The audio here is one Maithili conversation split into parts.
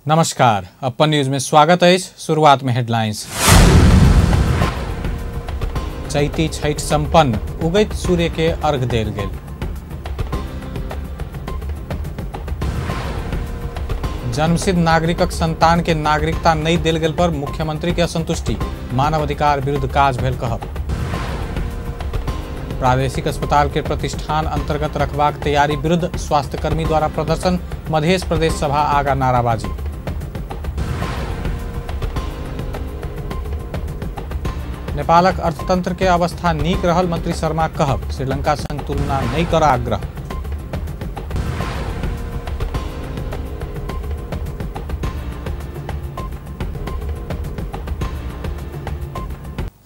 नमस्कार, अपन न्यूज में स्वागत है। शुरुआत में हेडलाइंस। चैती छठ संपन्न, उगैत सूर्य के अर्घ देल गेल। जन्मसिद्ध नागरिकक संतान के नागरिकता नहीं देल गेल पर मुख्यमंत्री के असंतुष्टि, मानवाधिकार विरुद्ध काज भेल कहब। प्रादेशिक अस्पताल के प्रतिष्ठान अंतर्गत रखबाक तैयारी विरुद्ध स्वास्थ्यकर्मी द्वारा प्रदर्शन, मध्य प्रदेश सभा आगा नाराबाजी। नेपालक अर्थतंत्र के अवस्था नीक रहल मंत्री शर्मा कहब, श्रीलंका संग तुलना नहीं कर आग्रह।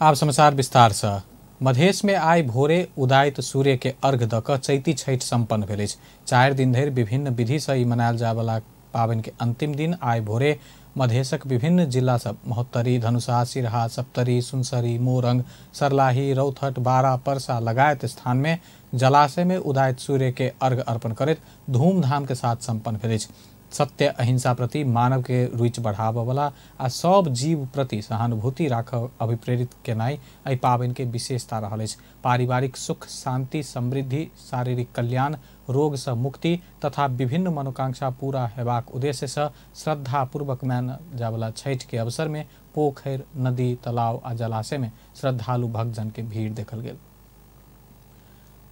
आप समाचार विस्तार से। मधेश में आइ भोरे उदायत सूर्य के अर्घ दऽ कऽ चैती छठि संपन्न भेल अछि। 4 दिन धरि विभिन्न विधि से ई मनायल जायवला पाबनि के अंतिम दिन आइ भोरे मधेशक विभिन्न जिला सब महोत्तरी, धनुषा, सिरहा, सप्तरी, सुनसरी, मोरंग, सरलाही, रौथट, बारा, परसा लगायत स्थान में जलाशय में उदायत सूर्य के अर्घ अर्पण करैत धूमधाम के साथ संपन्न भेल अछि। सत्य अहिंसा प्रति मानव के रुचि बढ़ाबयवला आ सब जीव प्रति सहानुभूति राखब अभिप्रेरित केनाइ एहि पाबनि के विशेषता रहल अछि। पारिवारिक सुख, शांति, समृद्धि, शारीरिक कल्याण, रोग से मुक्ति तथा विभिन्न मनोकांक्षा पूरा हेबाक उद्देश्य से श्रद्धापूर्वक मानल जायवला छठि के अवसर में पोखरि, नदी, तालाब आ जलाशय में श्रद्धालु भक्तजन के भीड़ देखल गेल।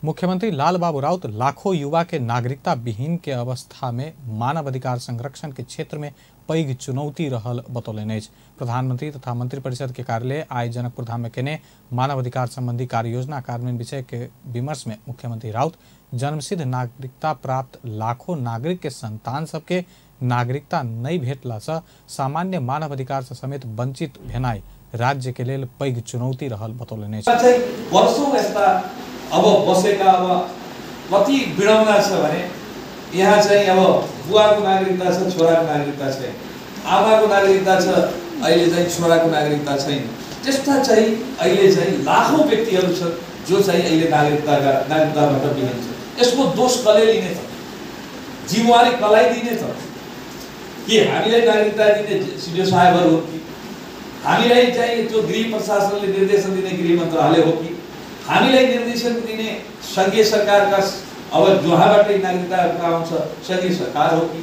मुख्यमंत्री लाल बाबू राउत लाखों युवा के नागरिकता विहीन के अवस्था में मानवाधिकार संरक्षण के क्षेत्र में पैघ चुनौती रहल बतौलनि अछि। प्रधानमंत्री तथा मंत्रिपरिषद के कार्यालय आइ जनकपुर धाम में केने मानवाधिकार संबंधी कार्ययोजना कार्यान्वयन विषय के विमर्श में मुख्यमंत्री राउत जन्मसिद्ध नागरिकता प्राप्त लाखों नागरिक के संतान सबके नागरिकता नहीं भेटला से सामान्य मानवाधिकार से समेत वंचित भेनाइ राज्य के लेल पैघ चुनौती रहल बतौलनि अछि। अब बसेका अब कति विडम्बना छ भने यहाँ चाहिँ अब बुवाको नागरिकता छ, छोराको नागरिकता छैन, आमाको नागरिकता छ, अहिले चाहिँ छोराको नागरिकता छैन। त्यस्ता चाहिँ अहिले चाहिँ लाखौँ व्यक्तिहरू छन् जो चाहिँ अहिले नागरिकताबाट विहीन छन्। यसको दोष कसले लिने त? जिम्मेवारी कसलाई दिने त? के हामीलाई नागरिकता दिने सिडिओ साहेबहरू हो कि हामीलाई चाहिँ त्यो गृह प्रशासनले निर्देशन दिने गृह मन्त्रालय हो कि हामीलाई निर्देशन दिने सङ्घीय सरकारका अब जहाँबाटै नागरिकता आउँछ सङ्घीय सरकार हो कि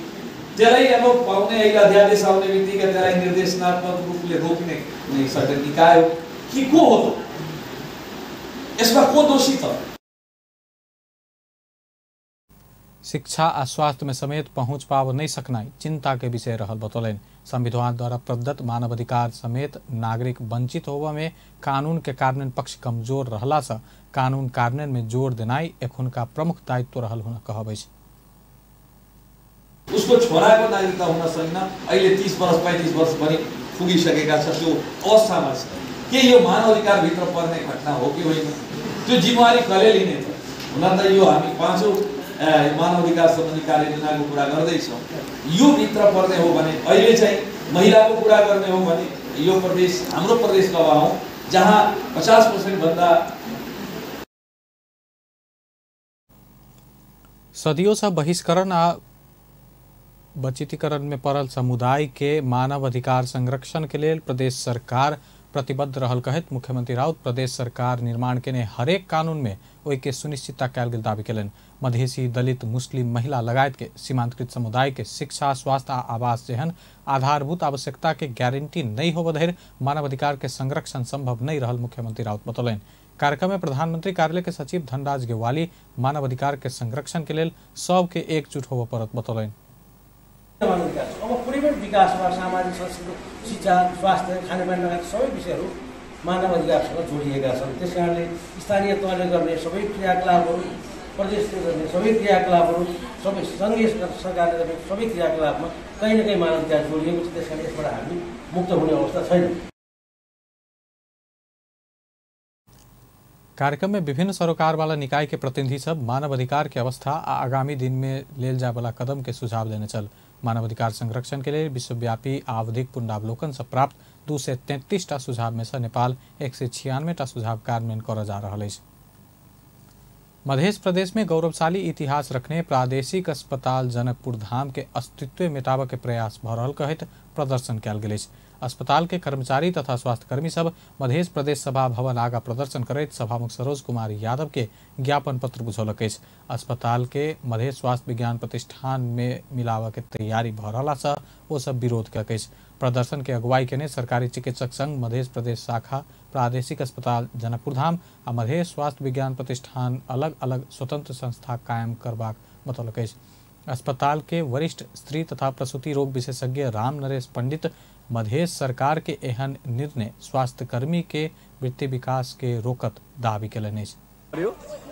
त्यसलाई अब पाउने अहिले अध्यादेश आउने बित्तिकै त्यसलाई निर्देशनात्मक रूपले रोक्ने कुनै सरकारी निकाय हो कि को हो त? यसमा को दोषी त? शिक्षा आ स्वास्थ्य में समेत पहुंच पाब नहीं सकनाइ चिंता के विषय रहल बतौलनि। संविधान द्वारा प्रदत्त मानवाधिकार समेत नागरिक वंचित होबय में कानून के कार्यान्वयन पक्ष कमजोर रहला से कानून कार्यान्वयन में जोर देनाइ एखुनका प्रमुख दायित्व रहल हुनक कहब अछि। उसको छोराको नागरिकता हुन सकेन, अहिले 30 वर्ष 35 वर्ष पनि पुगिसकेका छ, त्यो अवस्थामा छ। के यो मानवाधिकारभित्र पर्ने घटना हो कि होइन? त्यो जिम्मेवारी कसले लिने त? हुन त यो हामी पाँचौँ मानवाधिकार सम्बन्धी कार्ययोजनाको कुरा गर्दैछौँ, यो भित्र पर्ने हो भने अहिले चाहिँ महिलाको कुरा गर्ने हो भने यो प्रदेश हाम्रो प्रदेश गवाह हो जहाँ 50% भन्दा सदियों से बहिष्करण आ वंचितीकरण में पड़ल समुदाय के मानवाधिकार संरक्षण के लेल प्रदेश सरकार प्रतिबद्ध रहल कहैत मुख्यमंत्री राउत प्रदेश सरकार निर्माण केने हरेक कानून में ओहि के सुनिश्चितता कयल गेल दावी केलनि। मधेसी, दलित, मुस्लिम, महिला लगायत के सीमांतकृत समुदाय के शिक्षा, स्वास्थ्य आ आवास जेहन आधारभूत आवश्यकता के गारंटी नहीं होबय धरि मानवाधिकार के संरक्षण संभव नहीं रहल मुख्यमंत्री राउत बतौलनि। कार्यक्रम में प्रधानमंत्री कार्यालय के सचिव धनराज गेवाली मानवाधिकार के संरक्षण के लेल सबके एकजुट होबय पड़त बतौलनि। अब कुनै पनि विकासमा सामाजिक, सांस्कृतिक, शिक्षा, स्वास्थ्य, खानेपानी लगायत सबै विषयहरू मानवाधिकारसँग जोडिएका छन्। त्यस कारणले स्थानीय तहले गर्ने सबै क्रियाकलापहरू, प्रदेशले गर्ने सबै क्रियाकलापहरू, सबै सङ्घीय सरकारले गर्ने सबै क्रियाकलापमा कहीँ न कहीँ मानवाधिकार जोडिएको छ। त्यस कारण यसबाट हामी मुक्त हुने अवस्था छैन। कार्यक्रम में विभिन्न सरोकार वाला निकाय के प्रतिनिधि सब मानवाधिकार के अवस्था आ आगामी दिन में लेल जाय वाला कदम के सुझाव देने चल। मानवाधिकार संरक्षण के लिए विश्वव्यापी आवधिक पुनरावलोकन से प्राप्त 233 टा सुझाव में से नेपाल 196 टा सुझाव कार्यान्वयन कर जा रहा है। मध्य प्रदेश में गौरवशाली इतिहास रखने प्रादेशिक अस्पताल जनकपुर धाम के अस्तित्व मिटाबऽ के प्रयास भऽ रहल कहैत प्रदर्शन कयल गेल अछि। अस्पताल के कर्मचारी तथा स्वास्थ्यकर्मी सब मध्य प्रदेश सभा भवन आगा प्रदर्शन करैत सभामुख सरोज कुमार यादव के ज्ञापन पत्र बुझौलक अछि। अस्पताल के मध्य स्वास्थ्य विज्ञान प्रतिष्ठान में मिलाबऽ के तैयारी भऽ रहला सँ ओ सब विरोध कयलक अछि। प्रदर्शन के अगुवाई केने सरकारी चिकित्सक संघ मध्य प्रदेश शाखा प्रादेशिक अस्पताल जनकपुर धाम आ मध्य स्वास्थ्य विज्ञान प्रतिष्ठान अलग अलग स्वतंत्र संस्था कायम करबाक बतौलक अछि। अस्पताल के वरिष्ठ स्त्री तथा प्रसूति रोग विशेषज्ञ राम नरेश पंडित मधेश सरकार के एहन निर्णय स्वास्थ्यकर्मी के वृत्ति विकास के रोकत दावी केलनि अछि।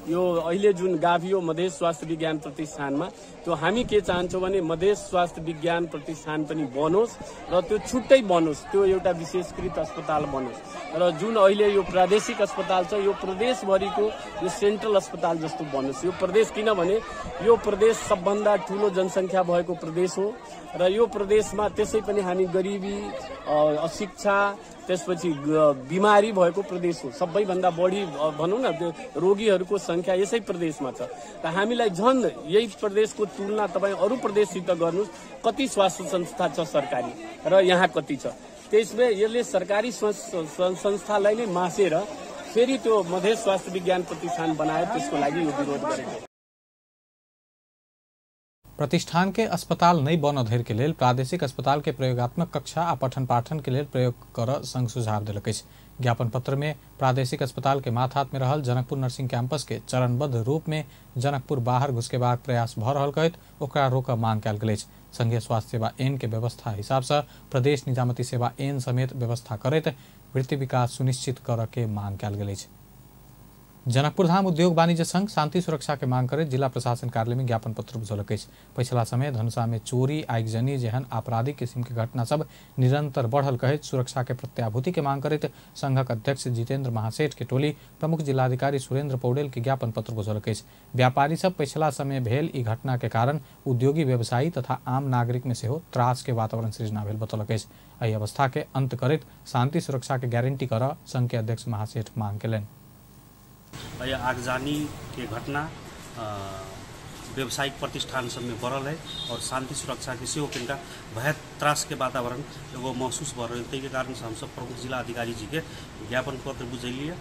यो अहिले जुन गाभियो मधेश स्वास्थ्य विज्ञान प्रतिष्ठानमा त्यो हामी के चाहन्छौँ भने मधेश स्वास्थ्य विज्ञान प्रतिष्ठान पनि बनोस् र त्यो छुट्टै बनोस्, त्यो एउटा विशेषकृत अस्पताल बनोस्। र जुन अहिले यो प्रादेशिक अस्पताल छ यो प्रदेशभरिको यो सेन्ट्रल अस्पताल जस्तो बनोस् यो प्रदेश, किनभने यो प्रदेश सबभन्दा ठुलो जनसङ्ख्या भएको प्रदेश हो र यो प्रदेशमा त्यसै पनि हामी गरिबी, अशिक्षा, त्यसपछि बिमारी भएको प्रदेश हो। सबैभन्दा बढी भनौँ न त्यो रोगीहरूको संख्या यसै प्रदेशमा छ र हामीलाई झन् यही प्रदेशको तुलना तपाईँ अरू प्रदेशसित गर्नुहोस्, कति स्वास्थ्य संस्था छ सरकारी र यहाँ कति छ। त्यसमा यसले सरकारी संस्थालाई नै मासेर फेरि त्यो मधेश स्वास्थ्य विज्ञान प्रतिष्ठान बनायो, त्यसको लागि यो विरोध गरेको। प्रतिष्ठान के अस्पताल नहीं बन धरि के लेल प्रादेशिक अस्पताल के प्रयोगात्मक कक्षा आ पठन पाठन के लेल प्रयोग कर संघ सुझाव देलक अछि। ज्ञापन पत्र में प्रादेशिक अस्पताल के माथात में रहल जनकपुर नर्सिंग कैंपस के चरणबद्ध रूप में जनकपुर बाहर घुसकेबाक प्रयास भऽ रहल कहैत ओकरा रोकऽ मांग कयल गेल अछि। संघीय स्वास्थ्य सेवा एन के व्यवस्था हिसाब से प्रदेश निजामती सेवा एन समेत व्यवस्था करैत वृत्ति विकास सुनिश्चित करऽ के मांग कयल गेल अछि। जनकपुर धाम उद्योग वाणिज्य संघ शांति सुरक्षा के मांग करैत जिला प्रशासन कार्यालय में ज्ञापन पत्र बुझौलक अछि। पछिला समय धनुषा में चोरी, आगजनी जेहन आपराधिक किस्म के घटना सब निरंतर बढ़ल कहैत सुरक्षा के प्रत्याभूति के मांग करैत संघक अध्यक्ष जितेंद्र महासेठ के टोली प्रमुख जिलाधिकारी सुरेंद्र पौडेल के ज्ञापन पत्र बुझौलक अछि। व्यापारी सब पछिला समय भेल ई घटना के कारण उद्योगी व्यवसायी तथा आम नागरिक में सेहो त्रास के वातावरण सृजना भेल बतौलक अछि। एहि अवस्था के अंत करैत शांति सुरक्षा के गारंटी कर संघ के अध्यक्ष महासेठ मांग केलनि। आगजनी के घटना व्यावसायिक प्रतिष्ठान सब में बढ़ल है और शांति सुरक्षा के सेहो कनिका भय त्रास के वातावरण एगो महसूस भऽ रहल, ताहिके कारण से हमसब प्रमुख जिला अधिकारी जी के ज्ञापन पत्र बुझेलिए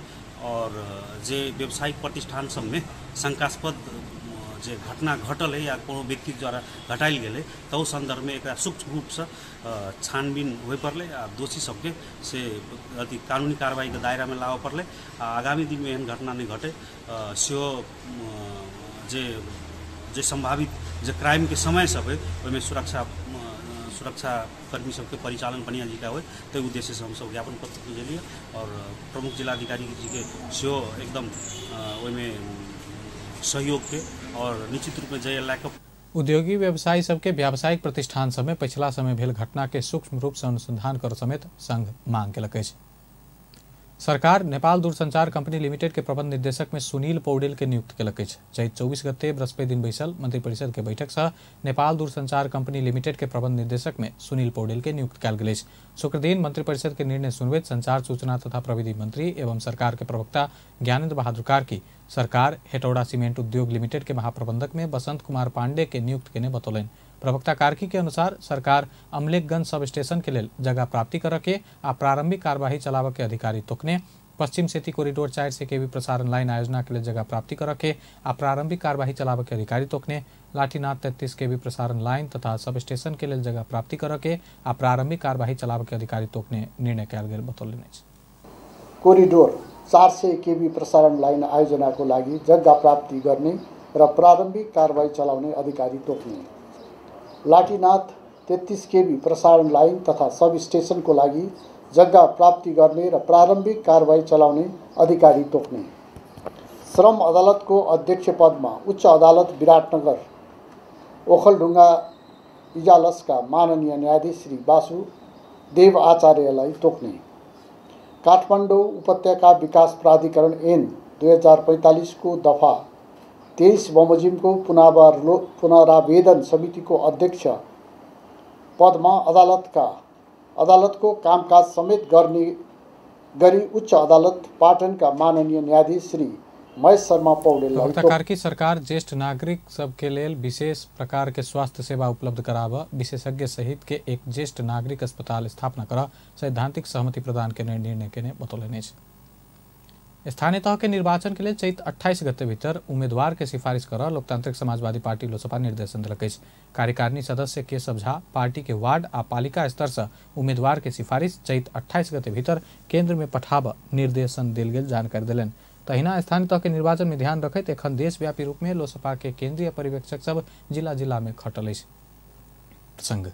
और जे व्यावसायिक प्रतिष्ठान सब में शंकास्पद जे घटना घटल है या कोनो व्यक्ति द्वारा घटायल गेलै तहु सन्दर्भ में एकरा सूक्ष्म रूपसँ छानबीन होय पड़लै आ दोषी सबके से अथी कानूनी कार्रवाईके दायरामे लाबऽ पड़लै आ आगामी दिनमे एहन घटना नहि घटै सेहो जे जे सम्भावित जे क्राइमके समय सब है ओहिमे सुरक्षा सुरक्षाकर्मी सबके परिचालन बढ़िआँ जकाँ होइ ताहि उद्देश्यसँ हमसब ज्ञापन पत्र बुझेलिए और प्रमुख जिलाधिकारी जीके सेहो एकदम ओहिमे सहयोग के और निश्चित रूप में जय लायक। उद्योगी व्यवसायी सबके व्यावसायिक प्रतिष्ठान सब में पछिला समय भेल घटना के सूक्ष्म रूप से अनुसंधान कर समेत संघ मांग केलक अछि। सरकार नेपाल दूरसंचार कंपनी लिमिटेड के प्रबंध निदेशक में सुनील पौडेल के नियुक्त केलक अछि। चैत 24 गते बृहस्पति दिन बैसल मंत्रिपरिषद के बैठक से नेपाल दूरसंचार कंपनी लिमिटेड के प्रबंध निदेशक में सुनील पौडेल के नियुक्त कयल गेल अछि। शुक्रदिन मंत्रिपरिषद के निर्णय सुनबैत संचार सूचना तथा प्रविधि मंत्री एवं सरकार के प्रवक्ता ज्ञानेन्द्र बहादुर कार्की सरकार हेटौड़ा सीमेंट उद्योग लिमिटेड के महाप्रबंधक में बसंत कुमार पांडे के नियुक्त केने बतौलनि। प्रवक्ता कार्की के अनुसार सरकार अमलेखगंज सब स्टेशन के लेल जगह प्राप्ति कर के आ प्रारंभिक कार्यवाही चलाबऽ के अधिकारी तोकने, पश्चिम सेती कॉरिडोर 400 केवी प्रसारण लाइन आयोजना के लिए जगह प्राप्ति कर के आ प्रारंभिक कार्यवाही चलाबऽ के अधिकारी तोकने, लाठीनाथ 33 केवी प्रसारण लाइन तथा सब स्टेशन के लेल जगह प्राप्ति कर के आ प्रारंभिक कार्यवाही चलाबऽ के अधिकारी तोकने निर्णय कयल गेल बतौलनि अछि। कोरिडोर 400 केवी प्रसारण लाइन आयोजनाको लागि जग्गा प्राप्ति गर्ने र प्रारम्भिक कारबाही चलाउने अधिकारी तोक्ने, लाठीनाथ 33 केवी प्रसारण लाइन तथा सब स्टेशनको लागि जग्गा प्राप्ति गर्ने र प्रारम्भिक कारबाही चलाउने अधिकारी तोक्ने, श्रम अदालतको अध्यक्ष पदमा उच्च अदालत विराटनगर ओखलढुङ्गा इजालसका माननीय न्यायाधीश श्री वासु देव आचार्यलाई तोक्ने, काठमाडौँ उपत्यका विकास प्राधिकरण ऐन 2045 को दफा 23 बमोजिमको पुनरावेदन समितिको अध्यक्ष पदमा अदालतको कामकाज समेत गर्ने गरी उच्च अदालत पाटनका माननीय न्यायाधीश श्री महेश शर्मा पौडेललाई। कार्की सरकार ज्येष्ठ नागरिक सबके लेल विशेष प्रकार के स्वास्थ्य सेवा उपलब्ध कराब विशेषज्ञ सहित के एक ज्येष्ठ नागरिक अस्पताल स्थापना कर सैद्धांतिक सहमति प्रदान के निर्णय केने बतौलनि अछि। स्थानीय तह के निर्वाचन के लिए चैत 28 गते भीतर उम्मीदवार के सिफारिश कर लोकतांत्रिक समाजवादी पार्टी लोसपा निर्देशन दिलक अछि। कार्यकारिणी सदस्य केशव झा पार्टी के वार्ड आ पालिका स्तर से उम्मीदवार के सिफारिश चैत 28 गते भीतर केंद्र में पठाब निर्देशन देल गेल जानकारी देलनि। तहिना स्थानीय तह के निर्वाचन में ध्यान रखैत एखन देशव्यापी रूप में लोसपा के केंद्रीय पर्यवेक्षक सब जिला जिला में खटल अछि। प्रसंग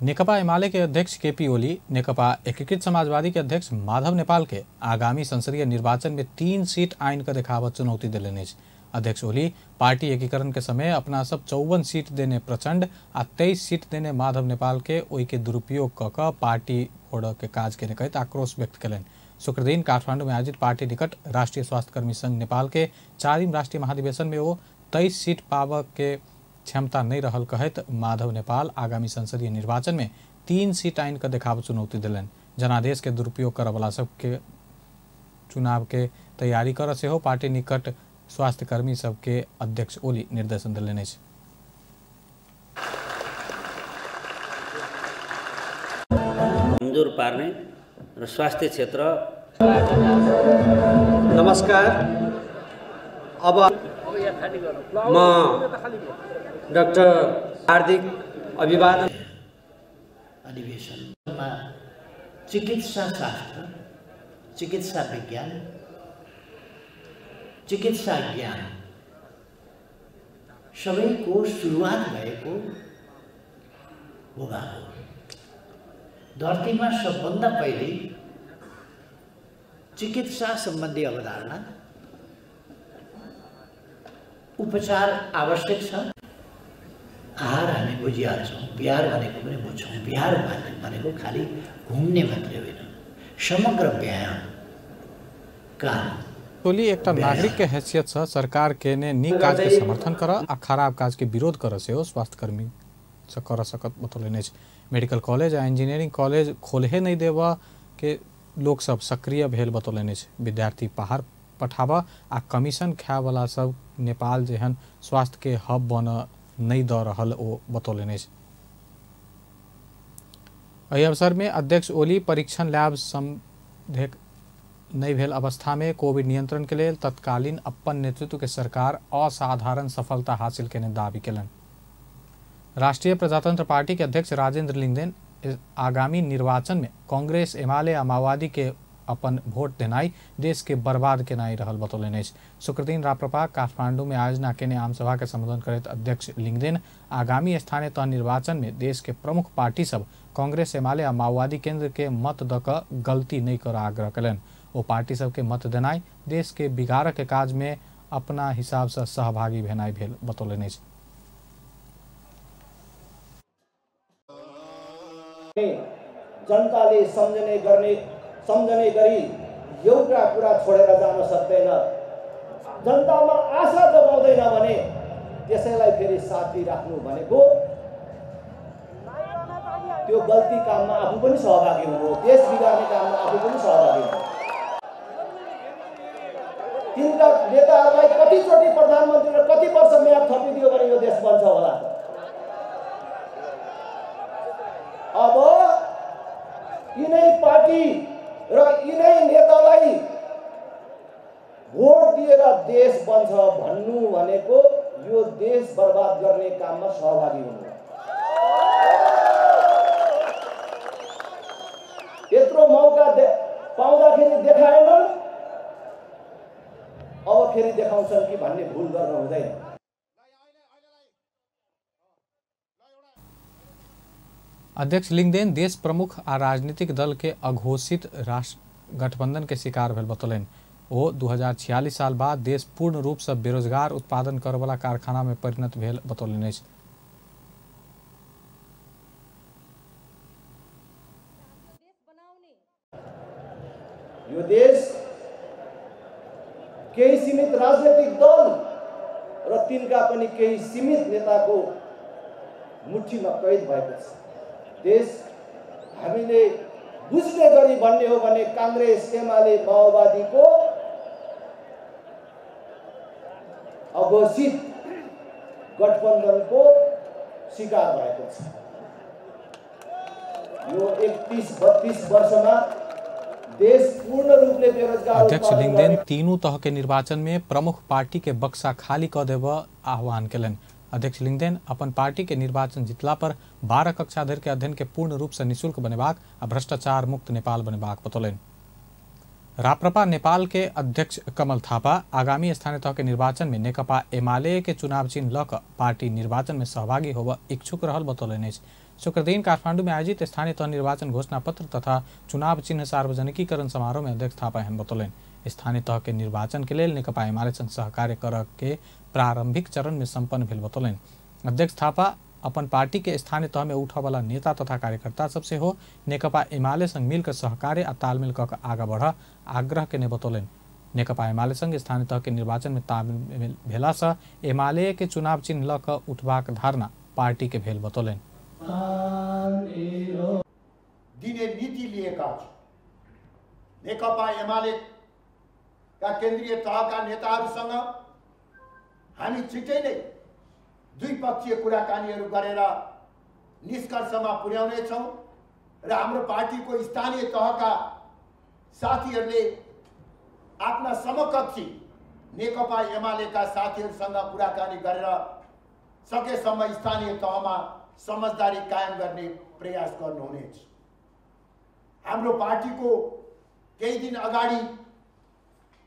नेकपा एमाले के अध्यक्ष केपी ओली नेकपा एकीकृत समाजवादी के अध्यक्ष माधव नेपाल के आगामी संसदीय निर्वाचन में 3 सीट आइन के देखावत चुनौती देलनि अछि। अध्यक्ष ओली पार्टी एकीकरण के समय अपना सब 54 सीट देने प्रचंड आ 23 सीट देने माधव नेपाल के ओहि के दुरुपयोग क क पार्टी फोड़ऽ के काज केने कहैत आक्रोश व्यक्त कयलनि। शुक्रदिन काठमांडू में आयोजित पार्टी निकट राष्ट्रीय स्वास्थ्यकर्मी संघ नेपाल के 4 राष्ट्रीय महाधिवेशन में वो 23 सीट पाबऽ के क्षमता नहीं रहल कहैत माधव नेपाल आगामी संसदीय निर्वाचन में 3 सीट आइन के देखाब चुनौती देलनि। जनादेश के दुरुपयोग करऽवला सबके चुनाव के तैयारी कर सेहो पार्टी निकट स्वास्थ्यकर्मी सबके अध्यक्ष ओली निर्देशन देलनि अछि। कमजोर पार्ने र स्वास्थ्य क्षेत्र। नमस्कार, अब म डाक्टर हार्दिक अभिवादन। अधिवेशनमा चिकित्सा शास्त्र, चिकित्सा विज्ञान, चिकित्सा ज्ञान सबैको सुरुवात भएको भूभाग हो। धरतीमा सबभन्दा पहिले चिकित्सा सम्बन्धी अवधारणा, उपचार आवश्यक छ। आहार हामी बुझिहाल्छौँ, बिहार भनेको पनि बुझ्छौँ। बिहार भनेको खालि घुम्ने मात्रै होइन, समग्र व्यायाम काम। ओली एकटा नागरिक के हैसियत से सरकार के ने नीक काज के समर्थन कर आ खराब काज के विरोध कर सेहो स्वास्थ्यकर्मी से कर सकत बतौलनि अछि। मेडिकल कॉलेज आ इंजीनियरिंग कॉलेज खोलहे नहीं देबऽ के लोक सब सक्रिय भेल बतौलनि अछि। विद्यार्थी पहाड़ पठाबऽ आ कमीशन खायवला सब नेपाल जेहन स्वास्थ्य के हब बनऽ नहीं दऽ रहल ओ बतौलनि अछि। एहि अवसर में अध्यक्ष ओली परीक्षण लैब समझे नहीं भेल अवस्था में कोविड नियंत्रण के लेल तत्कालीन अपन नेतृत्व के सरकार असाधारण सफलता हासिल केने दावी केलनि। राष्ट्रीय प्रजातंत्र पार्टी के अध्यक्ष राजेंद्र लिंगदेन आगामी निर्वाचन में कांग्रेस, एमाले आ माओवादी के अपन वोट देनाई देश के बर्बाद केनाई रहल बतौलनि अछि। शुक्रदिन राप्रपा काठमांडू में आयोजना केने आमसभा के संबोधन करैत अध्यक्ष लिंगदेन आगामी स्थानीय तह निर्वाचन में देश के प्रमुख पार्टी सब कांग्रेस, एमाले आ माओवादी केंद्र के मत द क गलती नहीं कर आग्रह कयलनि। ओ पार्टी सबके मत देनाई देश के बिगाड़ के काज में अपना हिसाब से सहभागी भेनाई भेल बतौलनि अछि। जनताले सम्झने गर्ने सम्झने गरी एउटा कुरा छोडेर जान सक्दैन। जनतामा आशा जगाउँदैन भने त्यसैलाई फेरि साथी राख्नु भनेको त्यो गल्ती काममा आफू पनि सहभागी हुनु हो, देश बिगार्ने काममा आफू पनि सहभागी हुनु। तिनका नेताहरूलाई कतिचोटि प्रधानमन्त्री र कति वर्ष म्याद थपिदियो भने यो देश बन्छ होला। अब यिनै पार्टी र यिनै नेतालाई भोट दिएर देश बन्छ भन्नु भनेको यो देश बर्बाद गर्ने काममा सहभागी हुनु। यत्रो मौका पाउँदाखेरि देखाएनन्, अब फेरि देखाउँछन् कि भन्ने भुल गर्नु हुँदैन। अध्यक्ष लिंगदेन देश प्रमुख आ राजनीतिक दल के अघोषित राष्ट्र गठबंधन के शिकार भेल बतौलनि। ओ 2046 साल बाद देश पूर्ण रूप से बेरोजगार उत्पादन करवला कारखाना में परिणत भेल बतौलनि अछि। यो देश केही सीमित राजनीतिक दल र तिनका पनि केही सीमित नेताको मुठीमा कैद भएको छ। देश हामीले बुझ्ने गरी भन्ने हो भने कांग्रेस, एमाले, माओवादीको अघोषित गठबन्धनको शिकार भएको छ। यो 31-32 वर्षमा देश पूर्ण रूपले बेरोजगार। अध्यक्ष लिंगदेन तीनू तह के निर्वाचन में प्रमुख पार्टी के बक्सा खाली क देब आह्वान केलनि। अध्यक्ष लिंगदेन अपन पार्टी के निर्वाचन जितला पर 12 कक्षा धरि के अध्ययन के पूर्ण रूप से निःशुल्क बनेबाक आ भ्रष्टाचार मुक्त नेपाल बनेबाक बतौलनि। राप्रपा नेपाल के अध्यक्ष कमल थापा आगामी स्थानीय तह के निर्वाचन में नेकपा एमाले के चुनाव चिन्ह लऽ कऽ पार्टी निर्वाचन में सहभागी होबय इच्छुक रहल बतौलनि अछि। शुक्रदिन काठमांडू में आयोजित स्थानीय तह निर्वाचन घोषणा पत्र तथा चुनाव चिन्ह सार्वजनिकीकरण समारोह में अध्यक्ष थापा एहन बतौलनि। स्थानीय तह के निर्वाचन के लेल नेकपा एमाले संग सहकार्य करऽ के प्रारंभिक चरण में सम्पन्न भेल बतौलनि। अध्यक्ष थापा अपन पार्टी के स्थानीय तह में उठऽ वाला नेता तथा कार्यकर्ता सब सेहो नेकपा एमाले संग मिलकर सहकार्य आ तालमेल कऽ के आगा बढ़ आग्रह केने बतौलनि। नेकपा एमाले संग स्थानीय तह के निर्वाचन में तालमेल भेला से एमाले के चुनाव चिन्ह लऽ कऽ उठबाक धारणा पार्टी के भेल बतौलनि। दिने नीति लिएका छौँ। नेकपा एमालेका केन्द्रीय तहका नेताहरूसँग हामी छिटै नै द्विपक्षीय कुराकानीहरू गरेर निष्कर्षमा पुर्याउनेछौँ र हाम्रो पार्टीको स्थानीय तहका साथीहरूले आफ्ना समकक्षी नेकपा एमालेका साथीहरूसँग कुराकानी गरेर सकेसम्म स्थानीय तहमा समझदारी कायम गर्ने प्रयास गर्नुहुनेछ। हाम्रो पार्टीको केही दिन अगाडि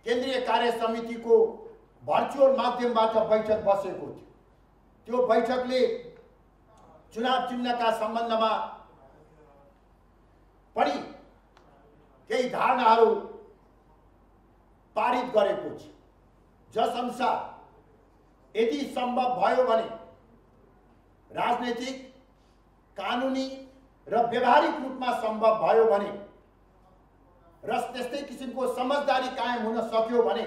केन्द्रीय कार्य समितिको भर्चुअल माध्यमबाट बैठक बसेको थियो। त्यो बैठकले चुनाव चिन्हका सम्बन्धमा पनि केही धारणाहरू पारित गरेको छ, जसअनुसार यदि सम्भव भयो भने राजनीतिक, कानुनी र व्यवहारिक रूपमा सम्भव भयो भने र त्यस्तै किसिमको समझदारी कायम हुन सक्यो भने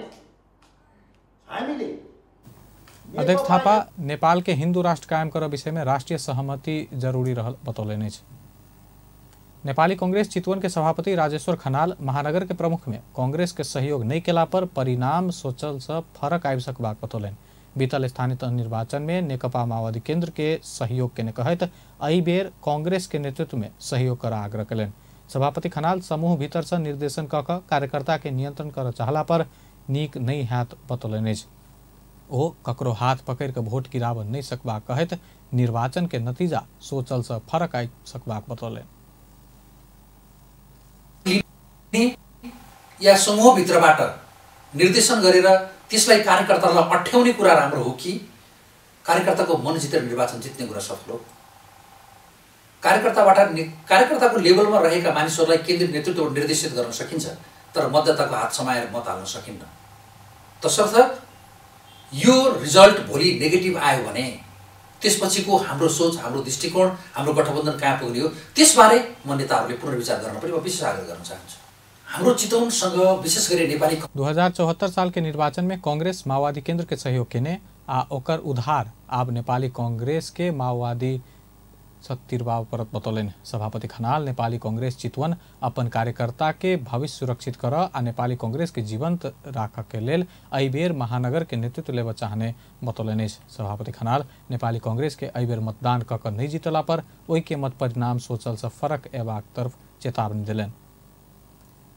हामीले। अध्यक्ष थापा नेपाल के हिंदू राष्ट्र कायम कर विषय में राष्ट्रीय सहमति जरूरी रहल बतौलनि अछि। नेपाली कांग्रेस चितवन के सभापति राजेश्वर खनाल महानगर के प्रमुख में कांग्रेस के सहयोग नहीं केला पर परिणाम सोचल से फरक आबि सकबाक बतौलनि। बीतल स्थानीय तह निर्वाचन में नेकपा माओवादी केंद्र के सहयोग केने कहैत एहि बेर कांग्रेस के नेतृत्व में सहयोग कर आग्रह केलनि। सभापति खनाल समूह भीतर से निर्देशन कऽ कऽ कार्यकर्ता के नियंत्रण कर चाहला पर नीक नहीं हैत बतौलनि अछि। ओ ककरो हाथ पकड़ के वोट गिराब नहीं सकबाक कहैत निर्वाचन के नतीजा सोचल से फरक आबि सकबाक बतौलनि। या समूह भित्रबाट निर्देशन गरेर त्यसलाई कार्यकर्तालाई अठ्याउने कुरा राम्रो हो कि कार्यकर्ताको मन जितेर निर्वाचन जित्ने कुरा सफल हो? कार्यकर्ताबाट कार्यकर्ताको लेभलमा रहेका मानिसहरूलाई केन्द्रीय नेतृत्वबाट निर्देशित गर्न सकिन्छ, तर मतदाताको हात समाएर मत हाल्न सकिन्न। तसर्थ यो रिजल्ट भोलि नेगेटिभ आयो भने त्यसपछिको हाम्रो सोच, हाम्रो दृष्टिकोण, हाम्रो गठबन्धन कहाँ पुग्ने हो त्यसबारे म नेताहरूले पुनर्विचार गर्न पनि म विशेष आग्रह गर्न चाहन्छु। हाम्रो चितवनसँग विशेष गरी नेपाली 2074 साल के निर्वाचन में कांग्रेस माओवादी केंद्र के सहयोग केने आ ओकर उधार आब नेपाली कांग्रेस के माओवादी तिरबाव परत बतौलनि। सभापति खनाल नेपाली कांग्रेस चितवन अपन कार्यकर्ता के भविष्य सुरक्षित कर आ नेपाली कांग्रेस के जीवंत राख के लेल एहि बेर महानगर के नेतृत्व लेबऽ चाहने बतौलनि अछि। सभापति खनाल नेपाली कांग्रेस के एहि बेर मतदान कऽ कऽ नहि जीतला पर ओहि के मत परिणाम सोचल से फरक एबाक तरफ चेतावनी देलनि।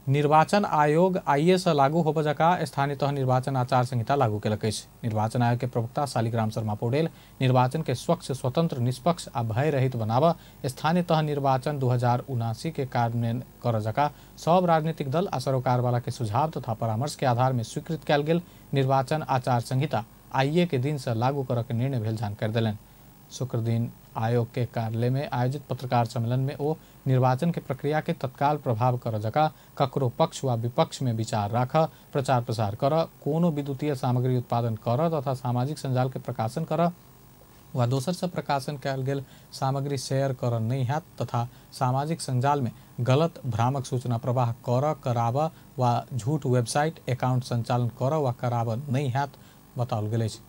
निर्वाचन आयोग आइए से लागू होबय जकाँ स्थानीय तह निर्वाचन आचार संहिता लागू केलक अछि। निर्वाचन आयोग के प्रवक्ता शालिग्राम शर्मा पौडेल निर्वाचन के स्वच्छ, स्वतंत्र, निष्पक्ष आ भय रहित बनाबऽ स्थानीय तह निर्वाचन 2079 के कार्यान्वयन करऽ जकाँ सब राजनीतिक दल आ सरोकारवाला के सुझाव तथा परामर्श के आधार में स्वीकृत कयल गेल निर्वाचन आचार संहिता आइए के दिन से लागू करऽ के निर्णय भेल जानकारी देलनि। शुक्र दिन आयोग के कार्यालय में आयोजित पत्रकार सम्मेलन में ओ निर्वाचन के प्रक्रिया के तत्काल प्रभाव कर जका ककरो पक्ष व विपक्ष में विचार राख, प्रचार प्रसार कर, कोनो विद्युतीय सामग्री उत्पादन कर तथा सामाजिक संजाल के प्रकाशन कर वा दोसर से प्रकाशन कयल गेल सामग्री शेयर कर नहीं हैत तथा सामाजिक संजाल में गलत भ्रामक सूचना प्रवाह कर, कराब वा झूठ वेबसाइट अकाउंट संचालन कर वा कराब नहीं हैत बताओल गेल अछि।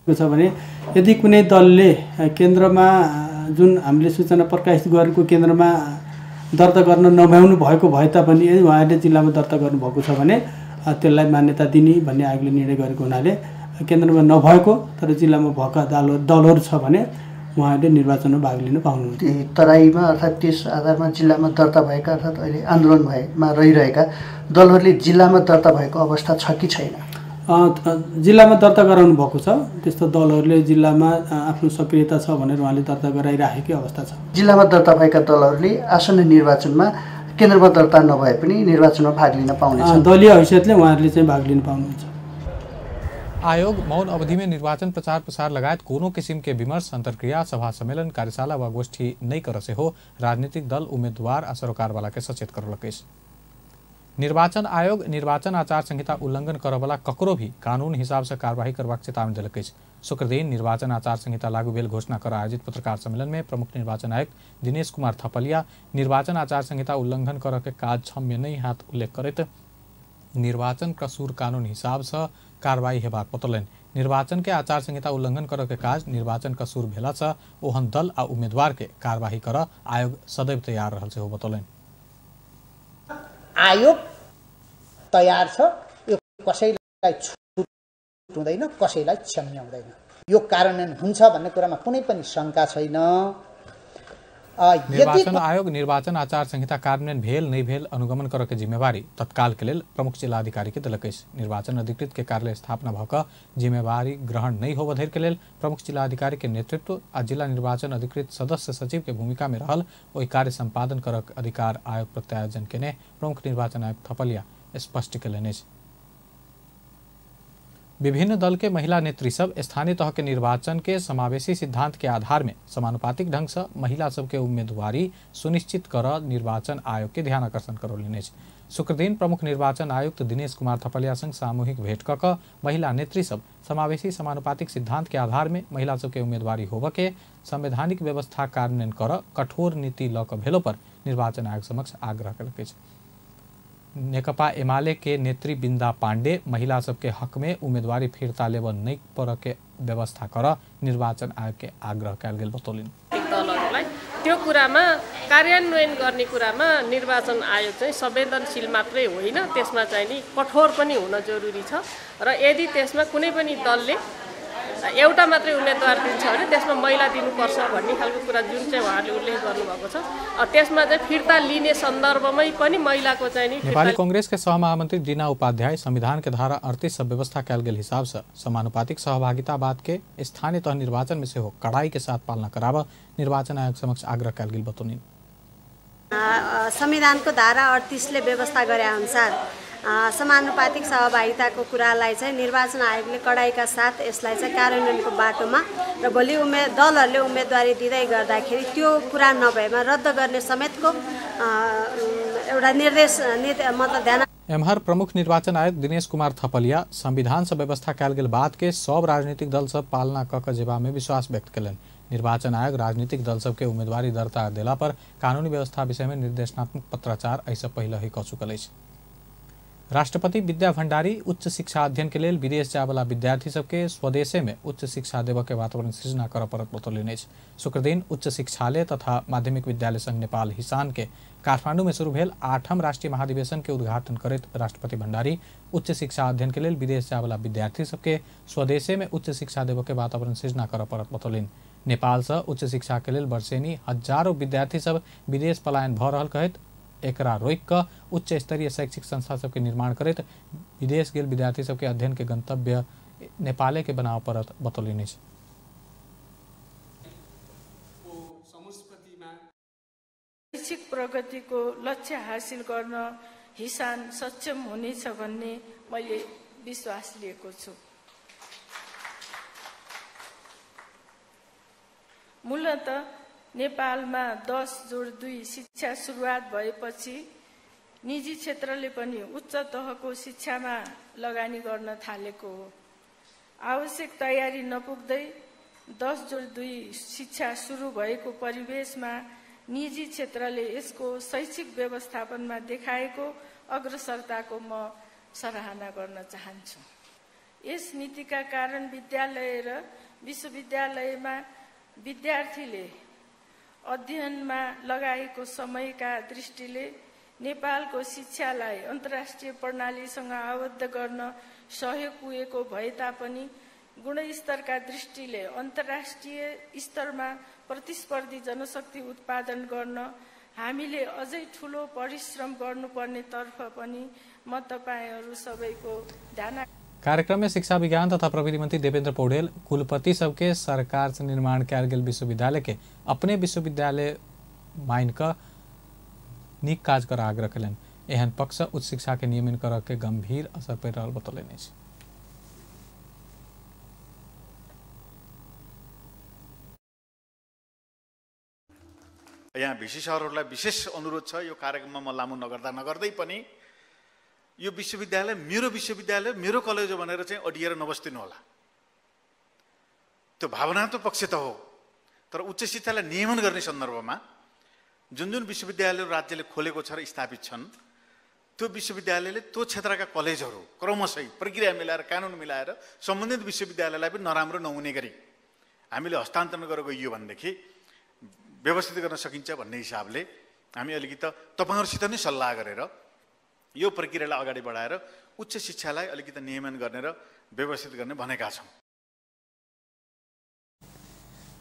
छ भने यदि कुनै दलले केन्द्रमा जुन हामीले सूचना प्रकाशित गरेको केन्द्रमा दर्ता गर्न नभ्याउनु भएको भए तापनि यदि उहाँहरूले जिल्लामा दर्ता गर्नुभएको छ भने त्यसलाई मान्यता दिने भन्ने आयोगले निर्णय गरेको हुनाले केन्द्रमा नभएको तर जिल्लामा भएका दलहरू छ भने उहाँहरूले निर्वाचनमा भाग लिन पाउनुहुन्छ। तराईमा अर्थात् त्यस आधारमा जिल्लामा दर्ता भएका अर्थात् अहिले आन्दोलन भएमा रहिरहेका दलहरूले जिल्लामा दर्ता भएको अवस्था छ कि छैन? जिल्लामा दर्ता गराउनु भएको छ। त्यस्तो दलहरूले जिल्लामा आफ्नो सक्रियता छ भनेर उहाँले दर्ता गराइराखेकै अवस्था छ। जिल्लामा दर्ता भएका दलहरूले आसन्न निर्वाचनमा केन्द्रमा दर्ता नभए पनि निर्वाचनमा भाग लिन पाउनेछन्। दलीय हैसियतले उहाँहरूले चाहिँ भाग लिन पाउनुहुन्छ। आयोग मौन अवधि में निर्वाचन प्रचार प्रसार लगायत कोनो किसिम के विमर्श, अंतर्क्रिया, सभा सम्मेलन, कार्यशाला व गोष्ठी नहीं कर से हो राजनीतिक दल, उम्मीदवार आ सरोकारवाला के सचेत करलक अछि। निर्वाचन आयोग निर्वाचन आचार संहिता उल्लंघन करवला ककरो भी कानून हिसाब से कार्रवाई करबाक चेतावनी देलक अछि। शुक्रदिन निर्वाचन आचार संहिता लागू भेल घोषणा कर आयोजित पत्रकार सम्मेलन में प्रमुख निर्वाचन आयुक्त दिनेश कुमार थपलिया निर्वाचन आचार संहिता उल्लंघन कर के काज क्षम्य नहीं हाथ उल्लेख करैत निर्वाचन कसूर कानून हिसाब से कार्रवाई हेबाक बतौलनि। निर्वाचन के आचार संहिता उल्लंघन कर के काज निर्वाचन कसूर भेला से ओहन दल आ उम्मीदवार के कार्रवाई कर आयोग सदैव तैयार रहल सेहो बतौलनि। आयोग तयार छ, यो कसैलाई छुट हुँदैन, कसैलाई क्षम्य हुँदैन। यो कार्यान्वयन हुन्छ भन्ने कुरामा कुनै पनि शङ्का छैन। निर्वाचन आयोग निर्वाचन आचार संहिता कार्यान्वयन भेल नहीं भेल अनुगमन कर के जिम्मेवारी तत्काल के लेल प्रमुख जिलाधिकारी के देलक अछि। निर्वाचन अधिकृत के कार्यालय स्थापना भ क जिम्मेवारी ग्रहण नहीं होबय धरि के लेल प्रमुख जिलाधिकारी के नेतृत्व आ जिला निर्वाचन अधिकृत सदस्य सचिव के भूमिका में रहल ओहि कार्य संपादन करक अधिकार आयोग प्रत्यायोजन केने प्रमुख निर्वाचन आयुक्त थपलिया स्पष्ट केलनि अछि। विभिन्न दल के महिला नेत्री सब स्थानीय तह के निर्वाचन के समावेशी सिद्धांत के आधार में समानुपातिक ढंग से महिला सबके उम्मीदवारी सुनिश्चित कर निर्वाचन आयोग के ध्यान आकर्षण करौलनि अछि। शुक्रदिन प्रमुख निर्वाचन आयुक्त दिनेश कुमार थपलिया संग सामूहिक भेंट क क महिला नेत्री सब समावेशी समानुपातिक सिद्धांत के आधार में महिला सबके उम्मीदवारी होबय के संवैधानिक व्यवस्था कार्यान्वयन कर कठोर नीति ल क भेलो पर निर्वाचन आयोग समक्ष आग्रह केलक अछि। नेकपा एमाले के नेत्री बिंदा पांडे महिला सबके हक में उम्मीदवारी फिर्ता लेब नहीं पर के व्यवस्था कर निर्वाचन आयोग के आग्रह कयल गेल बतौलनि। दलहरूलाई त्यो कुरामा कार्यान्वयन गर्ने कुरामा निर्वाचन आयोग चाहिँ संवेदनशील मात्रै होइन, त्यसमा चाहिँ नि कठोर पनि हुन जरुरी छ र यदि त्यसमा कुनै पनि दलले एउटा मात्रै उम्मेदवार दिन्छ भने त्यसमा महिला दिनुपर्छ भन्ने खालको कुरा जुन चाहिँ उहाँहरूले उल्लेख गर्नुभएको छ, त्यसमा चाहिँ फिर्ता लिने सन्दर्भमै पनि महिलाको चाहिँ नि। नेपाली कांग्रेस के सहमहामन्त्री दीना उपाध्याय संविधान के धारा 38 सब व्यवस्था कयल गेल हिसाब से समानुपातिक सहभागिता बात के स्थानीय तह निर्वाचन में सेहो कड़ाई के साथ पालना कराब निर्वाचन आयोग समक्ष आग्रह कयल गेल बतौलनि। संविधानको धारा 38 ले व्यवस्था गरे अनुसार समानुपातिक सहभागिताको कुरालाई चाहिँ निर्वाचन आयोगले कडाइका साथ यसलाई चाहिँ कार्यान्वयनको बाटोमा र भोलि दलहरूले उम्मेदवारी दिँदै गर्दाखेरि त्यो कुरा नभएमा रद्द गर्ने समेतको एउटा निर्देश मतलब ध्यान। एम्हर प्रमुख निर्वाचन आयुक्त दिनेश कुमार थपलिया संविधान से व्यवस्था कयल गेल बात के सब राजनीतिक दल सब पालना क क जेबा में विश्वास व्यक्त केलनि। निर्वाचन आयोग राजनीतिक दल सबके उम्मीदवारी दर्ता देला पर कानूनी व्यवस्था विषय में निर्देशनात्मक पत्राचार एहिसँ पहिले ही क चुकल अछि। राष्ट्रपति विद्या भंडारी उच्च शिक्षा अध्ययन के लेल विदेश जायवला विद्यार्थी सबके स्वदेशे में उच्च शिक्षा देबय के वातावरण सृजना करय पड़त बतौलनि अछि। शुक्रदिन उच्च शिक्षालय तथा माध्यमिक विद्यालय संघ नेपाल हिसान के काठमांडू में शुरू भेल 8म राष्ट्रीय महाधिवेशन के उद्घाटन करैत राष्ट्रपति भंडारी उच्च शिक्षा अध्ययन के लेल विदेश जायवला विद्यार्थी सबके स्वदेशे में उच्च शिक्षा देबय के वातावरण सृजना करय पड़त बतौलनि। नेपाल से उच्च शिक्षा के लेल वर्षेनी हजारों विद्यार्थी सब विदेश पलायन भऽ रहल कहैत एकरा रोकि कऽ उच्च स्तरीय शैक्षिक संस्था सबके निर्माण करैत विदेश गेल विद्यार्थी सबके अध्ययन के गंतव्य नेपाले के बनाव पड़त बतौलनि अछि। शैक्षिक प्रगतिको लक्ष्य हासिल गर्न हिसान सक्षम हुनेछ भन्ने मैले विश्वास लिएको छु। मूलत नेपालमा 10+2 शिक्षा सुरुवात भएपछि निजी क्षेत्रले पनि उच्च तहको शिक्षामा लगानी गर्न थालेको हो। आवश्यक तयारी नपुग्दै 10+2 शिक्षा सुरु भएको परिवेशमा निजी क्षेत्रले यसको शैक्षिक व्यवस्थापनमा देखाएको अग्रसरताको म सराहना गर्न चाहन्छु। यस नीतिका कारण विद्यालय र विश्वविद्यालयमा विद्यार्थीले अध्ययनमा लगाएको समयका दृष्टिले नेपालको शिक्षालाई अन्तर्राष्ट्रिय प्रणालीसँग आबद्ध गर्न सहयोग पुगेको भए तापनि गुणस्तरका दृष्टिले अन्तर्राष्ट्रिय स्तरमा प्रतिस्पर्धी जनशक्ति उत्पादन गर्न हामीले अझै ठूलो परिश्रम गर्नुपर्ने तर्फ पनि म तपाईहरू सबैको ध्यान। कार्यक्रम में शिक्षा विज्ञान तथा प्रविधि मंत्री देवेंद्र पौडेल कुलपति सबके सरकार से निर्माण कयल गेल विश्वविद्यालय के अपने विश्वविद्यालय मान कऽ नीक काज कर आग्रह कयलनि। एहन पक्ष उच्च शिक्षा के नियमन करऽ के गंभीर असर पड़ि रहल बतौलनि अछि। यहाँ भिसी सरहरूलाई विशेष अनुरोध छ, यो कार्यक्रममा म लामो नगर्दा नगर्दै पनि यो विश्वविद्यालय मेरो विश्वविद्यालय मेरो कलेज हो भनेर चाहिँ अडिएर नबस्दिनु होला। त्यो भावनात्मक पक्ष त हो, तर उच्च शिक्षालाई नियमन गर्ने सन्दर्भमा जुन जुन विश्वविद्यालयहरू राज्यले खोलेको छ र स्थापित छन्, त्यो विश्वविद्यालयले त्यो क्षेत्रका कलेजहरू क्रमशः प्रक्रिया मिलाएर कानुन मिलाएर सम्बन्धित विश्वविद्यालयलाई पनि नराम्रो नहुने गरी हामीले हस्तान्तरण गरेको यो भनेदेखि व्यवस्थित गर्न सकिन्छ भन्ने हिसाबले हामी अलिकति तपाईँहरूसित नै सल्लाह गरेर यो प्रक्रियालाई अगाडि बढाएर उच्च शिक्षालाई अलिकति नियमन गर्ने र व्यवस्थित गर्ने भनेका छौँ।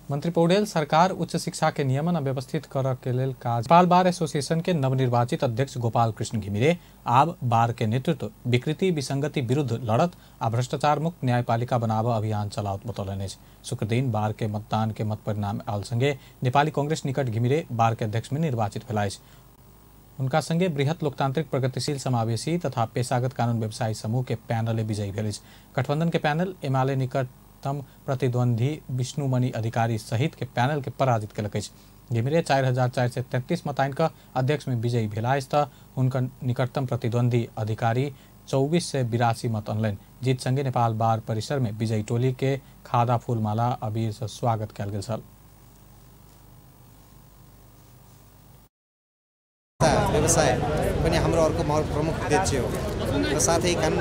मंत्री पौडेल सरकार उच्च शिक्षा के नियमन व्यवस्थित कर के लेल काज। नेपाल बार एसोसिएशन के नवनिर्वाचित अध्यक्ष गोपाल कृष्ण घिमिरे आब बार के नेतृत्व विकृति विसंगति विरुद्ध लड़त आ भ्रष्टाचार मुक्त न्यायपालिका बनाव अभियान चलाओत बतौलनि अछि। शुक्रदिन बार के मतदान के मत परिणाम आयल संगे नेपाली कांग्रेस निकट घिमिरे बार के अध्यक्ष में निर्वाचित भेला अछि। उनका संगे बृहत लोकतांत्रिक प्रगतिशील समावेशी तथा पेशागत कानून व्यवसायी समूह के पैनल विजयी भेल अछि। गठबंधन के पैनल एमाले निकट प्रतिद्वंदी विष्णुमणि अधिकारी सहित के पैनल के पराजित केलक अछि। घिमिरे 4433 मत आनि कऽ अध्यक्ष में विजयी भेला अछि तऽ हुनकर निकटतम प्रतिद्वंदी अधिकारी 2482 मत अनलनि। जीत संगे नेपाल बार परिसर में विजयी टोली के खादा फूलमाला अबीर से स्वागत कयल गेल छल। व्यवसाय पनि हाम्रो अर्को प्रमुख उद्देश्य हो र साथै कानुन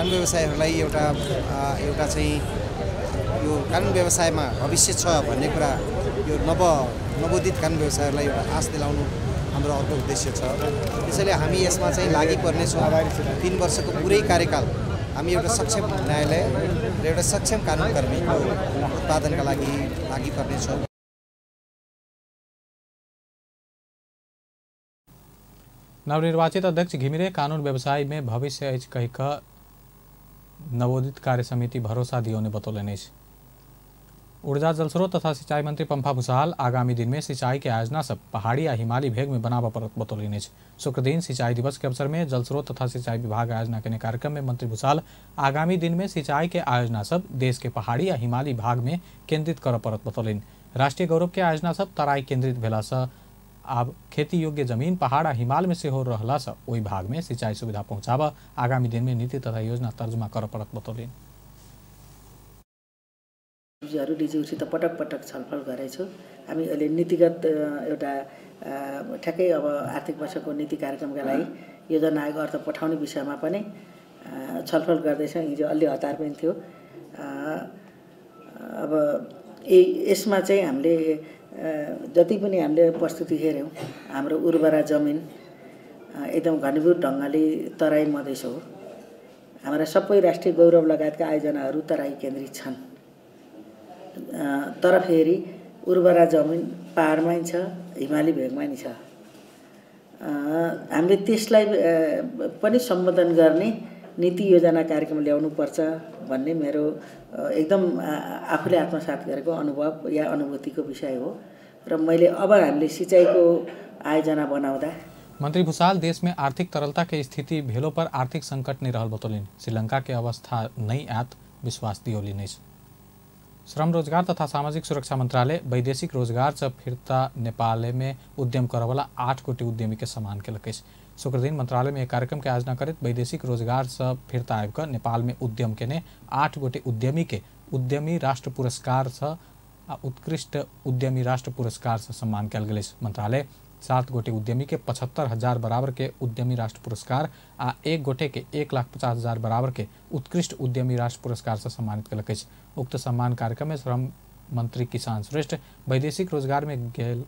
व्यवसायहरूलाई एउटा एउटा चाहिँ यो कानुन व्यवसायमा भविष्य छ भन्ने कुरा यो नवोदित कानुन व्यवसायहरूलाई एउटा आश दिलाउनु हाम्रो अर्को उद्देश्य छ। त्यसैले हामी यसमा चाहिँ लागि पर्नेछौँ। 3 वर्षको पुरै कार्यकाल हामी एउटा सक्षम न्यायालय र एउटा सक्षम कानुनकर्मीको उत्पादनका लागि लागि पर्नेछौँ। नवनिर्वाचित अध्यक्ष घिमिरे कानून व्यवसाय में भविष्य अछि कहि कऽ नवोदित कार्य समिति भरोसा दियौने बतौलनि अछि। ऊर्जा जलस्रोत तथा सिंचाई मंत्री पंफा भूषाल आगामी दिन में सिंचाई के आयोजना सब पहाड़ी आ हिमाली भेग में बनाबऽ पड़त बतौलनि अछि। शुक्रदिन सिंचाई दिवस के अवसर में जलस्रोत तथा सिंचाई विभाग आयोजना केने कार्यक्रम में मंत्री भूषाल आगामी दिन में सिंचाई के आयोजना सब देश के पहाड़ी आ हिमाली भाग में केंद्रित करऽ पड़त बतौलनि। राष्ट्रीय गौरव के आयोजना सब तराई केंद्रित भेला सँ आब खेती योग्य जमीन पहाड़ आ हिमाल में सेहो रहला सँ ओहि भाग में सिंचाई सुविधा पहुंचाबऽ आगामी दिन में नीति तथा योजना तर्जुमा करऽ पड़त बतौलनि। डीजीउसित पटक पटक छलफल गरेछु। हामी अहिले नीतिगत एउटा ठ्याक्कै अब आर्थिक वर्षको नीति कार्यक्रमका लागि योजना आयोग अर्थ पठाउने विषयमा पनि छलफल गर्दैछौँ। हिजो अलि हतार पनि थियो। अब यसमा चाहिँ हामीले जति पनि हामीले प्रस्तुति हेऱ्यौँ, हाम्रो उर्वरा जमिन एकदम घनीभूत ढङ्गले तराई मधेस हो। हाम्रा सबै राष्ट्रिय गौरव लगायतका आयोजनाहरू तराई केन्द्रित छन्, तर फेरि उर्वरा जमिन पहाडमै छ, हिमाली भेगमा नि छ। हामीले त्यसलाई पनि सम्बोधन गर्ने नीति योजना कार्यक्रम ल्याउनुपर्छ भन्ने मेरो एकदम आफूले आत्मसात गरेको अनुभव या अनुभूतिको विषय हो। र मैले अब हामीले सिँचाइको आयोजना बनाउँदा मंत्री भूषाल देश में आर्थिक तरलता के स्थिति भेलो पर आर्थिक संकट नहीं रहल बतौलनि। श्रीलंका के अवस्था नहीं आयत विश्वास दियौलनि अछि। श्रम रोजगार तथा सामाजिक सुरक्षा मंत्रालय वैदेशिक रोजगार से फिरता नेपाल में उद्यम करवला 8 कोटी उद्यमी के सम्मान केलक अछि। शुक्रदिन मंत्रालय में एक कार्यक्रम के आयोजना करैत वैदेशिक रोजगार से फिरता आबि कऽ नेपाल में उद्यम केने 8 गोटे उद्यमी के उद्यमी राष्ट्र पुरस्कार से आ उत्कृष्ट उद्यमी राष्ट्र पुरस्कार से सम्मान कयल गेल अछि। मंत्रालय 7 गोटे उद्यमी के 75,000 बराबर के उद्यमी राष्ट्र पुरस्कार आ 1 गोटे के 1,50,000 बराबर के उत्कृष्ट उद्यमी राष्ट्र पुरस्कार से सम्मानित केलक अछि। उक्त सम्मान कार्यक्रम में श्रम मंत्री किसान श्रेष्ठ वैदेशिक रोजगार में गेल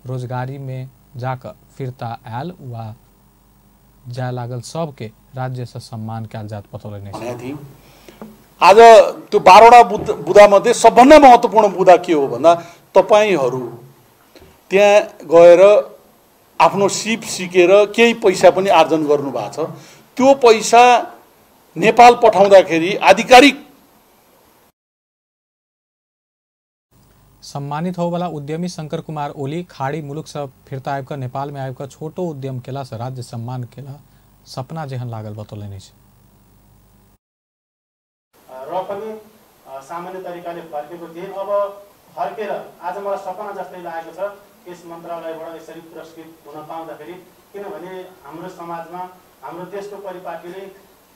रोजगारी में जाकऽ फिर्ता आयल वा जाय लागल सबके राज्य से सम्मान कयल जात बतौलनि। आज त्यो 12वटा बुँदामध्ये सबभन्दा महत्त्वपूर्ण बुँदा के हो भन्दा तपाईहरू त्यहाँ गएर आफ्नो सिप सिकेर केही पैसा पनि आर्जन गर्नु भएको छ, त्यो पैसा नेपाल पठाउँदाखेरि आधिकारिक सम्मानित होवाला उद्यमी शंकर कुमार ओली खाड़ी मुलुक से फिर्ता आबि कऽ नेपाल में आबि कऽ छोटो उद्यम केला से राज्य सम्मान केला सपना जेहन लागल बतौलनि अछि। र पनि सामान्य तरिकाले फर्केको थिएँ, अब फर्केर आज मलाई सपना जस्तै लागेको छ यस मन्त्रालयबाट यसरी पुरस्कृत हुन पाउँदाखेरि, किनभने हाम्रो समाजमा हाम्रो देशको परिपाटीले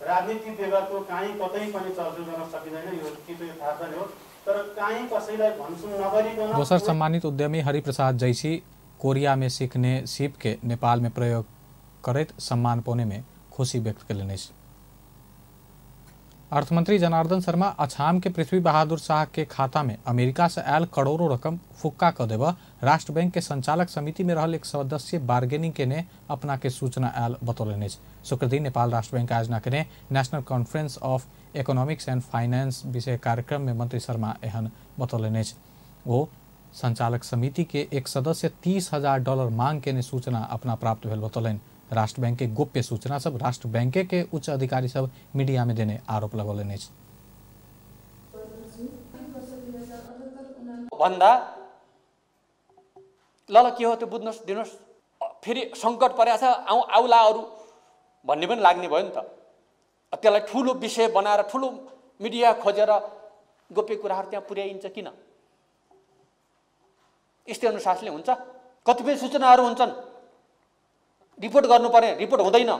राजनीति बेगरको काहीँ कतै पनि चर्चा गर्न सकिँदैन, यो चिज यथार्थ नै हो। तर काहीँ कसैलाई भनसुन नगरिकन दोसर सम्मानित उद्यमी हरिप्रसाद जैसी कोरिया में सीखने सीप के नेपाल में प्रयोग करैत सम्मान पाउने में खुशी व्यक्त केलनि अछि। अर्थमंत्री जनार्दन शर्मा अछाम के पृथ्वी बहादुर शाह के खाता में अमेरिका से आयल करोड़ों रकम फुक्का क देब राष्ट्र बैंक के संचालक समिति में रहल एक सदस्य बार्गेनिंग केने अपना के सूचना आयल बतौलनि अछि। शुक्रदिन नेपाल राष्ट्र बैंक आयोजना केने national conference of economics and finance विषय कार्यक्रम में मंत्री शर्मा एहन बतौलनि अछि। ओ संचालक समिति के एक सदस्य $30,000 मांग केने सूचना अपना प्राप्त भेल बतौलनि। राष्ट्र बैंक के गोप्य सूचना सब राष्ट्र बैंक के उच्च अधिकारी सब मीडिया में देने आरोप लगौलनि अछि। भन्दा ल ल के हो त्यो बुझ्नुहोस् दिनुहोस्, फेरि सङ्कट परेको छ आउँ आउला अरू भन्ने पनि लाग्ने भयो नि त। त्यसलाई ठुलो विषय बनाएर ठुलो मिडिया खोजेर गोप्य कुराहरू त्यहाँ पुर्याइन्छ किन? यस्तै अनुशासनले हुन्छ। कतिपय सूचनाहरू हुन्छन् रिपोर्ट गर्नु पर्ने, रिपोर्ट हुँदैन,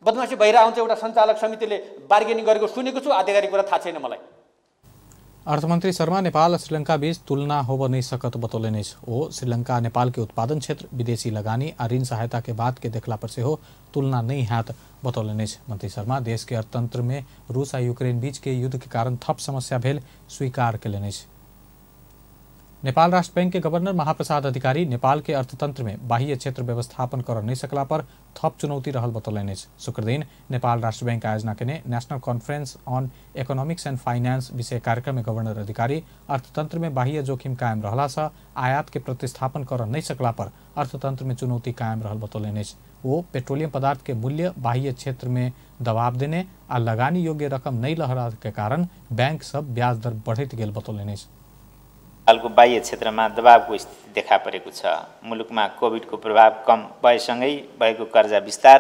बदमासी भइरहेको हुन्छ। एउटा सञ्चालक समितिले बार्गेनिङ गरेको सुनेको छु, आधिकारिक कुरा थाहा छैन मलाई। अर्थमंत्री शर्मा नेपाल श्रीलंका बीच तुलना होब नहीं सकत बतौलनि अछि। ओ श्रीलंका नेपाल के उत्पादन क्षेत्र, विदेशी लगानी आ ऋण सहायता के बाद के देखला पर सेहो तुलना नहीं हैत बतौलनि अछि। मंत्री शर्मा देश के अर्थतंत्र में रूस आ यूक्रेन बीच के युद्ध के कारण थप समस्या भेल स्वीकार केलनि अछि। नेपाल राष्ट्र बैंक के गवर्नर महाप्रसाद अधिकारी नेपाल के अर्थतंत्र में बाह्य क्षेत्र व्यवस्थापन कर नहीं सकला पर थप चुनौती रहल बतौलनि अछि। शुक्रदिन नेपाल राष्ट्र बैंक आयोजना केने national conference on economics and finance विषय कार्यक्रम में गवर्नर अधिकारी अर्थतंत्र में बाह्य जोखिम कायम रहला से आयात के प्रतिस्थापन कर नहीं सकला पर अर्थतंत्र में चुनौती कायम रहल बतौलनि अछि। वो पेट्रोलियम पदार्थ के मूल्य बाह्य क्षेत्र में दबाव देने आ लगानी योग्य रकम नहीं लहरा के कारण बैंक सब ब्याज दर बढ़ैत गेल बतौलनि अछि। नेपालको बाह्य क्षेत्रमा दबावको स्थिति देखा परेको छ। मुलुकमा कोभिडको प्रभाव कम भएसँगै भएको कर्जा विस्तार,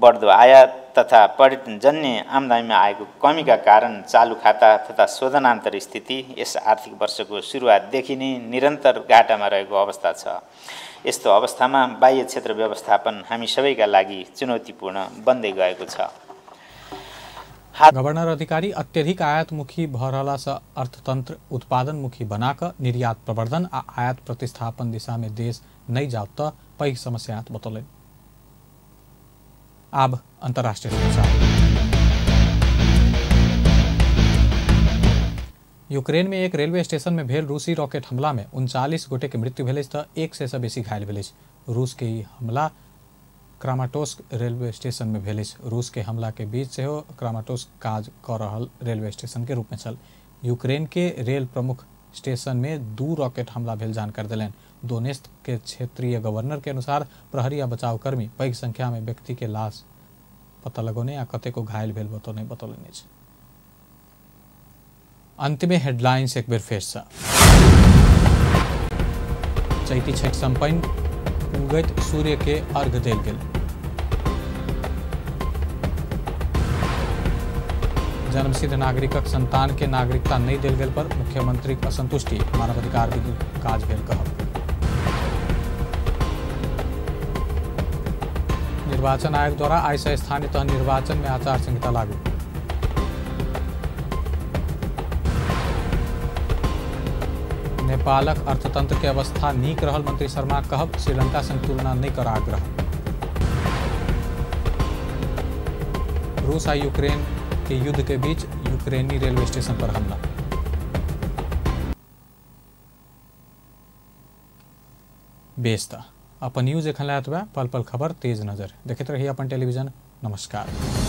बढ्दो आयात तथा पर्यटनजन्य आम्दानीमा आएको कमीका कारण चालु खाता तथा शोधनान्तर स्थिति यस आर्थिक वर्षको सुरुवातदेखि नै निरन्तर घाटामा रहेको अवस्था छ। यस्तो अवस्थामा बाह्य क्षेत्र व्यवस्थापन हामी सबैका लागि चुनौतीपूर्ण बन्दै गएको छ। गवर्नर अधिकारी अत्यधिक आयातमुखी भ रहला से अर्थतंत्र उत्पादनमुखी बनाकर निर्यात प्रवर्धन आ आयात प्रतिस्थापन दिशा में देश नहीं जात त पैघ समस्या बतौलनि। आब अंतर्राष्ट्रीय समाचार। यूक्रेन में एक रेलवे स्टेशन में भेल रूसी रॉकेट हमला में 39 गोटे के मृत्यु भेल त 100 से बेसी घायल भेल। रूस के ई हमला क्रामाटोस्क रेलवे स्टेशन में भेल। रूस के हमला के बीच सेहो क्रामाटोस्क काज क रहल रेलवे स्टेशन के रूप में छल। यूक्रेन के रेल प्रमुख स्टेशन में 2 रॉकेट हमला भेल जानकारी देलनि। दोनेत्स्क के क्षेत्रीय गवर्नर के अनुसार प्रहरी आ बचावकर्मी पैघ संख्या में व्यक्ति के लाश पता लगौने आ कतेको घायल भेल बतौलनि अछि। अंत में हेडलाइंस एक बेर फेर से। चैती छठि संपन्न, उगैत सूर्य के अर्घ देल गेल। जन्मसिद्ध नागरिकक संतान के नागरिकता नहीं देल गेल पर मुख्यमंत्री असंतुष्टि, मानवाधिकार विरुद्ध काज भेल कहब। निर्वाचन आयोग द्वारा आइ से स्थानीय तह निर्वाचन में आचार संहिता लागू। नेपालक अर्थतंत्र के अवस्था नीक रहल मंत्री शर्मा कहब, श्रीलंका संग तुलना नहीं कर आग्रह। रूस आ यूक्रेन के युद्ध के बीच यूक्रेनी रेलवे स्टेशन पर हमला। बेस त अपन न्यूज एखन लायत बा पल पल खबर तेज नजर देखैत रही अपन टेलीविजन। नमस्कार।